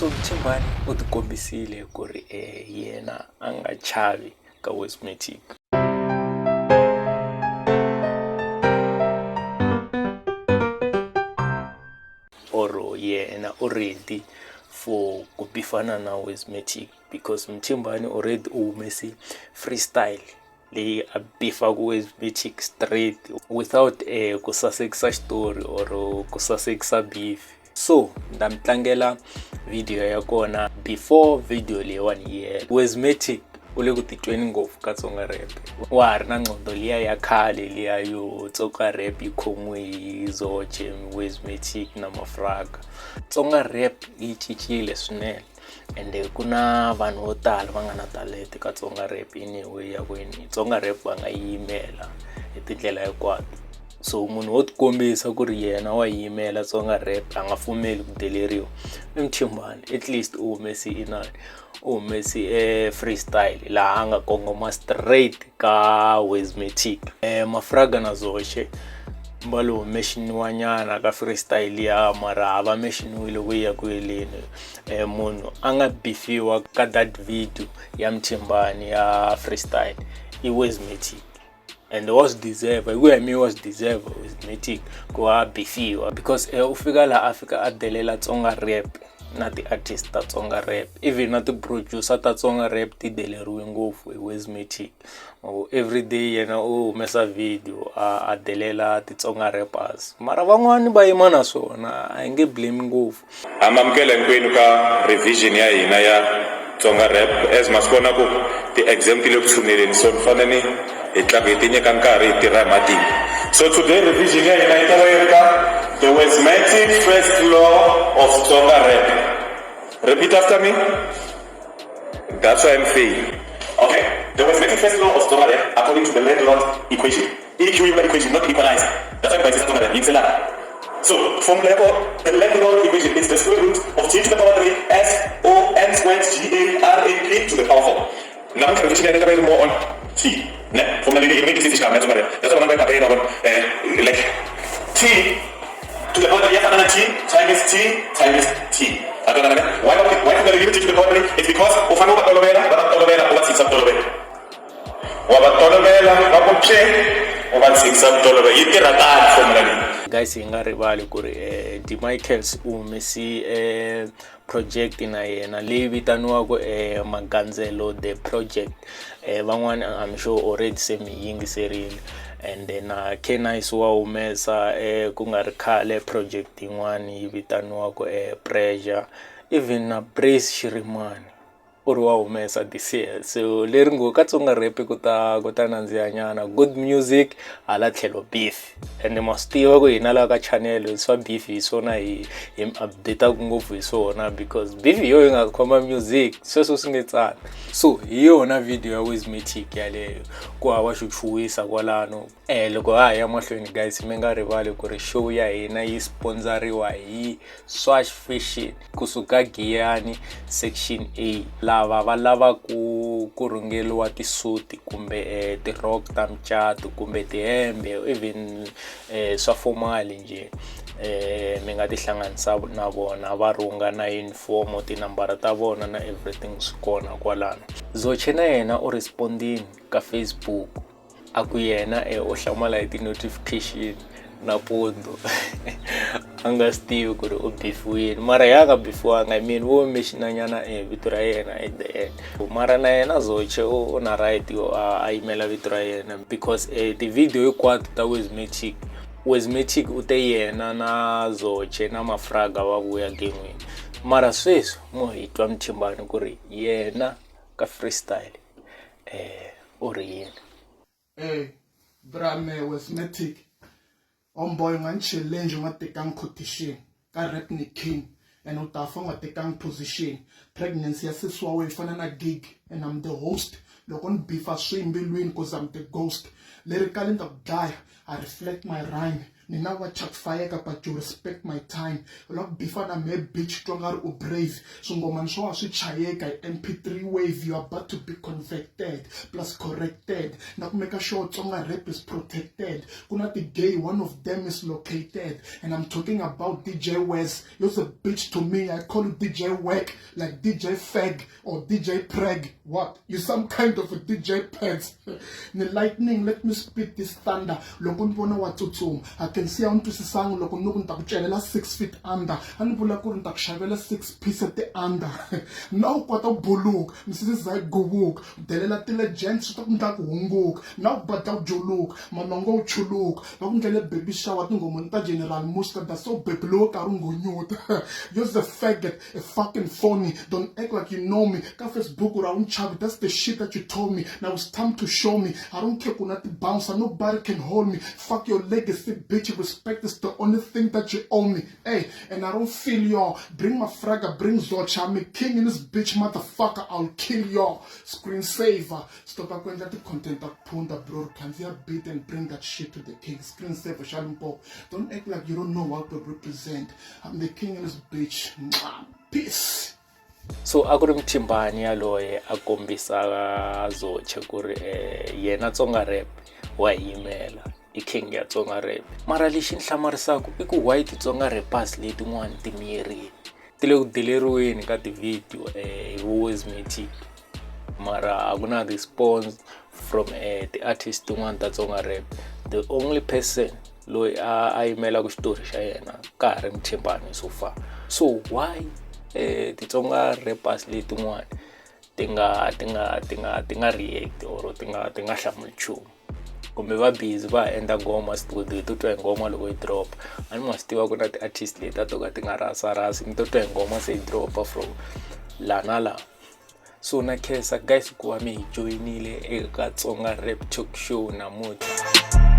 So Mthimbani u ti kombisile ku ri yena a nga chavi ka Wizmatic. Or yena u ready for ku bifana na Wizmatic because Mthimbani already u humese freestyle leyi a bifaku Wizmatic straight without ku sasekisa xitori or ku sasekisa beef. So ni ta mi tlangela video ya kona before video leyiwani yi hela. Wizmatic u le ku titweni ngopfu ka Tsonga Rap, wa ha ri na nqondo liya ya khale liya yo Tsonga Rap yi khomiwe hi Zoche, Wizmatic na Mafraka. Tsonga Rap yi cincile swinene ende ku na vanhu vo tala va nga na talenta ka Tsonga Rap anyway ya ku yini Tsonga Rap va nga yimela hi tindlela hinkwato. So munhu wo tikombisa ku ri yena wa yimela Tsonga Rap a nga pfumeli ku deleriwa i Mthimbani, at least u humese inani u humese freestyle laha a nga kongoma straight ka Wizmatic. Mafraga na Zoche va lo mexiniwa nyana ka freestyle liya mara a va mexiniwile ku ya ku heleni. Munhu a nga bifiwa ka that video ya Mthimbani ya freestyle i Wizmatic and wa swi deserve hi ku ya hi mina wa swi deserve Wizmatic ku va a bifiwa because u fika laha a fika a delela Tsonga Rap na ti-artist ta Tsonga Rap, even na ti-producer ta Tsonga Rap ti deleriwe ngopfu hi Wizmatic. Everyday yena u humesa video a delela ti-Tsonga rappers mara van'wani va yima na swona a hi nge blame ngopfu. Ha mi amukela hinkwenu ka revision ya hina ya Tsonga Rap. As ma swi vona ku ti-exam ti le ku tshuneleni, so ni fanele ni hi hi ti nyika nkarhi hi tirha hi matimba. So today revision ya hina yi ta va yi ri ka the Wizmatic first law of Tsonga Rap. Repeat after me. That's why I'm failing. Okay, the Wizmatic first law of Tsonga Rap according to the landlord equation. EQ equation, not equalizer. That's why I'm Tsonga Rap. Yingisela. So, formula ya the landlord equation is the square root of t to the power 3 s o n squared g a r a p to the power 4. Namuntlha revision ya hina yi more on t. Ne? Formula leyi yi make xikan'we ya Tsonga Rap. That's why van'wana va yi vona like t to the power 3 ya fana na t times t times t. A twanana ne? Why formula leyi t to the power 3? It's because u fanele u va tolovela, va va tolovela, u va tshikisa ku tolovela. Wa va tolovela, va ku pye, u va tshikisa ku tolovela. Yi tirha tani formula leyi. Guys hi nga rivali ku ri D Michaels u humesi project na yena leyi vitaniwaka Magandzelo the project. Van'wani I'm sure already se mi yingiserile and na K-Nice wa humesa ku nga ri khale project yin'wani yi vitaniwaka Pressure, even na Praise Shirimani u ri wa humesa this year. So leri ngo ka Tsonga Rap ku ta ku ta nandziha nyana, good music hala tlhelo beef ende ma swi tiva ku hina laha ka channel swa beef hi swona hi hi mi update-aku ngopfu hi swona because beef hi yo yi nga khoma music sweswo swi nge tsani. So hi yona video ya Wizmatic yaleyo ku hava xo chuhisa kwalano. Loko ha ha ya mahlweni guys mi nga rivali ku ri show ya hina yi sponsoriwa hi Swash Fashion kusuka Giyani section A. Lava va lavaku ku rhungeriwa tisuti kumbe ti-rok ta micato kumbe tihembe even swa formal njhe mi nga tihlanganisa na vona va rhunga na uniform tinambara ta vona na everything swi kona kwalano. Zoche na yena u respond-ini ka Facebook a ku yena u hlamala hi ti-notification nampundzu a nga swi tivi ku ri u bifiwile mara ya nga bifiwanga I mean vo mention-nyana vito ra yena at the end mara na yena Zoche u na right yo a yimela vito ra yena because ti-video hinkwato ta Wizmatic, Wizmatic u te yena na Zoche na Mafraga va vuya gen'wini mara sweswi mo hi twa Mthimbani ku ri yena ka freestyle u ri yini. Hey, bra me Wizmatic homeboy u nga ni challenge u nga tekangi quotation ka rap ni king and u ta fa u nga tekangi position. Pregnancy ya sesi wa wena yi fana na gig and I'm the host. Loko ni bifa swi mbilwini cause I'm the ghost. Lyrically ni ta ku dlaya, I reflect my rhyme. Ni na wa chuck fayeka but you respect my time. U lava ku bifa na mehe bitch twa nga ri u brave. Swingomani swa wa swi chayeka hi MP3 wave you are about to be convicted plus corrected. Na ku make sure Tsonga rap is protected. Ku na ti-gay one of them is located and I'm talking about DJ Wes. You're a bitch to me. I call you DJ Wack like DJ Fag or DJ Preg. What? You some kind of a DJ Pets. Ni lightning, let me spit this thunder. Loko ni vona wa tsutsuma. I can see a wu ni twisisangi loko ni ku ni ta ku celela 6 feet under. A ni vula ku ri ni ta ku xavela 6 piece ti under. Na u kota ku buluka, misisi za yi guvuka. U delela ti-legends swi ta ku ndla ku hunguka. Na u bada u juluka, manongo wu chuluka. Va ku ndlele baby shower tinghomoni ta General Muzka that's so baby lowo karhi u nghunyuta. You're the faggot. A fucking phony. Don't act like you know me. Ka Facebook or I chavi. That's the shit that you told me. Now it's time to show me. I don't care kuna bouncer. Nobody can hold me. Fuck your legacy, bitch. Respect is the only thing that you owe me. Hey, and I don't feel y'all. Bring my fragger, bring Zocha. I'm a king in this bitch, motherfucker. I'll kill y'all. Screensaver. Stop ku endla ti-content ta ku phunta, bro. Khandziya beat and bring that shit to the king. Screensaver, Shalimpo. Don't act like you don't know what to represent. I'm the king in this bitch. Mwah. Peace. So a ku ri Mthimbani yaloye a kombisa Zoche ku ri yena Tsonga rap wa yimela i king ya Tsonga rap. Mara lexi ni hlamarisaka i ku why ti-Tsonga rappers letin'wani ti miyerile ti le ku deleriweni ka ti-video hi vo Wizmatic mara a ku na response from ti-artist tin'wani ta Tsonga rap. The only person loyi a yimelaka xitori xa yena ka ha ri Mthimbani so far. So why ti-Tsonga rappers letin'wani ti nga ti nga ti nga ti nga react or ti nga hlamuli nchumu kumbe va busy va endla nghoma studio to twa hi nghoma loko yi drop? A ni ma swi tiva ku na ti-artist leti to ka ti nga rasarasi mi to twa hi nghoma se yi dropa from laha na laha. So na khensa guys ku va mi hi joyinile eka Tsonga Rap Talk Show namuntlha.